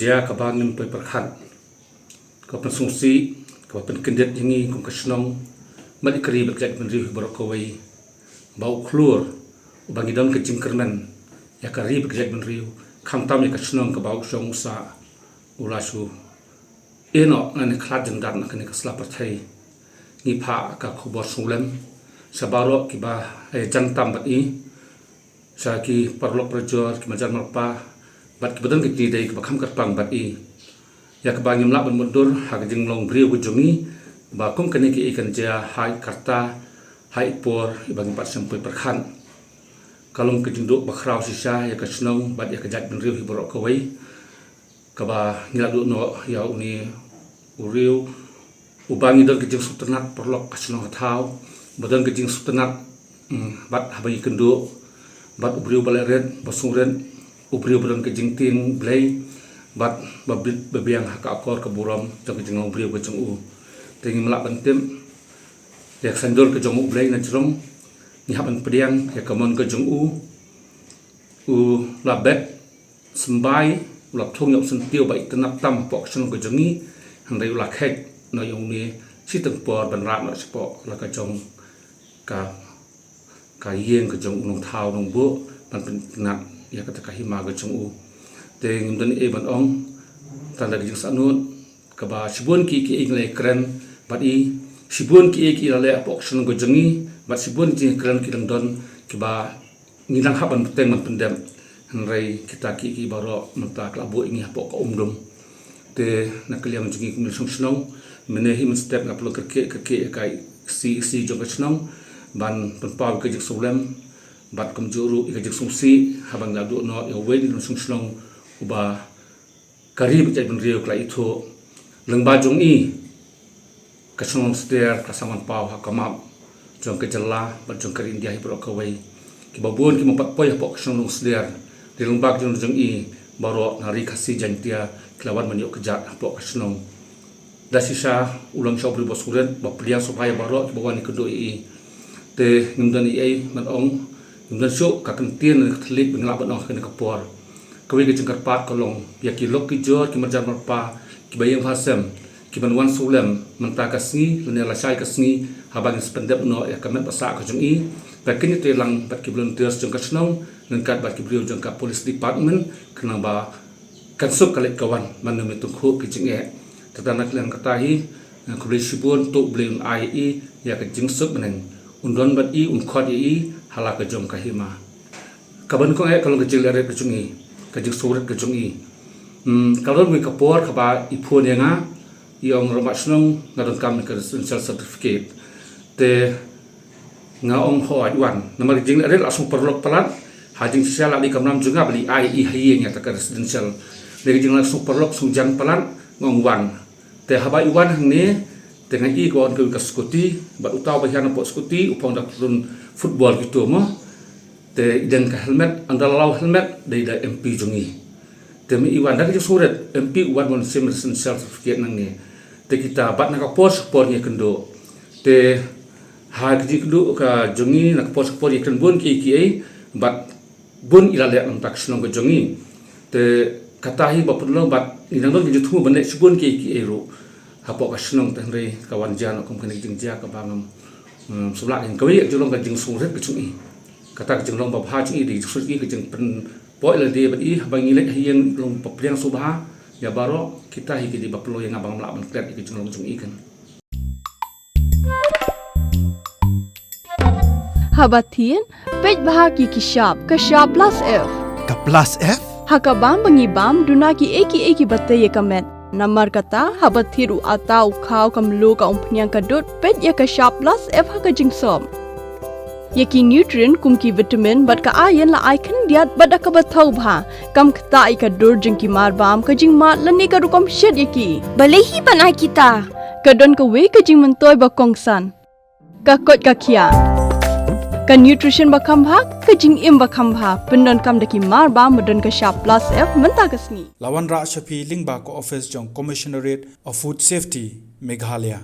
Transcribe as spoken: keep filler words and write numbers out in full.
Ïa kaba ngim poi pyrkhat, ka pynsngewsih, kaba pynkyndit ïa ngi kum ka shnong, bad ïa ka ri bad ka jaitbynriew hi baroh kawei, ba u khlur uba ngi don ka jingkyrmen ïa ka ri bad ka jaitbynriew, khamtam ïa ka shnong kaba u shong u sah, u la shu ïehnoh na kane ka khlad jingdat, na kane ka sla pyrthei. Ngi phah ka khubor sngewlem sha baroh kiba ïajang tam bad i, sha ki paralok parajor, ki marjan marpa, bad kiba don ka jingïadei kaba kham kyrpang bad i, ïa kaba ngim lah ban mutdur ha ka jinglong briew ka jong ngi, ba kum kane kaei kan jia ha i karta, ha i por iba ngim pat shym poi pyrkhat. Ka long ka jingduh bakhraw shisha ïa ka shnong bad ïa ka jaitbynriew hi baroh kawei, kaba ngi la duh noh ïa une u riew uba ngi don ka jingsngewtynnat, paralok ka shnong ka thaw, ba don ka jingsngewtynnat, mm, bad haba ngi kynduh, bad u briew ba leh rit, ba sngewrit, u briew ba don ka jingtieng Blei, bad ba bit ba biang ha ka akor ka burom jong ka jinglong briew ka jong u. Te ngim lah ban tip ïa ka saiñdur ka jong U Blei na jrong, ngi hap ban pdiang ïa ka mon ka jong u. U la bet symbai, u la thung ïa u syntiew ba itynnad tam hapoh ka shnong ka jong ngi, hynrei u la kheit noh ïa une shiteng por ban rah noh shapoh la ka jong ka, ka ïing ka jong u nongthaw nongbuh, ban pynitynnad ïa kata ka hima ka jong u. Te ngim don ei ban ong, tang da ka jingsangnud kaba shibun kiei kiei ngi la ïakren bad i, shibun kiei kiei la leh hapoh ka shnong ka jong ngi, bad shibun jingkren ki dang don kiba ngi dang hap ban bteng ban pyndep. Hynrei kita kiei kiei baroh mynta ka la buh ïa ngi hapoh ka umdum. Te na ka liang jong ngi kum u nongshong shnong, mynne hi mynstep nga pynlong kyrkieh kyrkieh ïa ka C E C jong ka shnong ban pynpaw ïa ka jingsngewlem bad kumjuh ruh ïa ka jingsngewsih haba ngi la duh noh ïa uwei u nongshong shnong uba ka ri bad jaitbynriew ka la ithuh. Lyngba jong i, ka shnong Longsdher ka la sah man paw ha ka map jong ka jylla bad jong ka ri India hi baroh kawei. Kiba bun kim pat poi hapoh ka shnong Longsdher, dei lyngba ka jingdon jong i, baroh na ri Khasi Jaiñtia ki la wan ban ïoh kjat hapoh ka shnong. Da shisha u long sha u briew ba sngewrit, ba pdiang sngewbha ïa baroh kiba wan ïakynduh ïa i. Te ngim don ei ei ban ong, ngim don shuh ka kyntien ne ka thylliej ba ngi lah ban ong ha kane ka por. Kawei ka jingkyrpad ka long ïa ki lok ki jor, ki marjan marpa, kiba ïeng bha sem, ki ban wan sngewlem mynta ka sngi lane lashai ka sngi, haba ngin sa pyndep noh ïa ka met ba sah ka jong i, ba kin ïatreilang bad ki volunteers jong ka shnong, ryngkat bad ki briew jong ka police department, khnang ba kan suk ka leit ka wan, ban ym ïa tyngkhuh ki jingeh. Te tang na ka liang kata hi, eh, khublei shibun, to U Blei un ai ïa i ïa ka jingsuk bneng, un don bad i, un khot ïa i ha la ka jong ka hima. Kaba nyngkong eh ka long ka jingleh rit ka jong i, ka jingsngewrit ka jong i. Hmm, ka long kawei ka por kaba i phone ïa nga, i ong, Rangbah Shnong, nga donkam ïa ka residential certificate. Te nga ong, hooid, wan. Namar ka jingleh rit la sngew paralok palat, ha jingshisha la dei ka mram jong nga ba leit ai ïa i ha ïing ïa kata ka residential. Dei ka jingleh sngew paralok, sngew jan palat, nga ong, wan. Te haba i wan hangne, te nga ïohi ka wan kawei ka scooty, bad uta uba hiar napoh scooty u phong da ka kyrteng football kito mo. Te i don ka helmet, ynda la law helmet, dei da M P jong i. Te ma i wan da ka jingsngewrit, M P u wan ban shim residential certificate nangne. Te kita bad na ka por sha ka por ngi ïakynduh. Te ha ka jingïakynduh ka jong ngi, na ka por sha ka por ngi ïakren bun kiei kiei, bad bun i la leh na ka bynta ka shnong ka jong ngi. Te kata hi ba pynlong bad ngi dang don ka jingthmu ban leh shibun kiei kiei ruh hapoh ka shnong, te hynrei ka wan jia noh kum kane ka jingjia kaba ngam, mm, sngewlah. Kawei ka jinglong ka jingsngewrit ka jong i. Kata ka jinglong babha jong i, dei ka jingsngewrit jong i, ka jingpynpoi lade bad i, haba ngi leit ha ïing long ba pdiang sngewbha ïa baroh. Kita hi ki dei ba pynlong ïa nga ba ngam lah ban klet ïa ka jinglong jong i kan. Haba thied, peit bha ki ki shap, ka shap plus F. Ka plus F? Ha ka bam ba ngi bam, duna kiei kiei kiba tei ïa ka met. Namar kata, haba thied u atta, u khaw, ka mluh, ka umphniang, ka dud, peit ïa ka shap plus F ha ka jingsop. Ïa ki nutrient kum ki vitamin bad ka iron la ai khyndiat bad da kaba thaw bha. Kam ktah ïa ka dur jong ki mar bam, ka jingmad lane ka rukom shet ïa ki. Balei hi ban ai kita? Ka don kawei ka jingmyntoi ba kongsan. Ka koit ka khiah. Ka nutrition ba kham bha, ka jingim ba kham bha, pyndonkam da ki mar bam ba don ka shap plus F mynta ka sngi. La wanrah sha phi lyngba ka office jong Commissionerate of Food Safety, Meghalaya.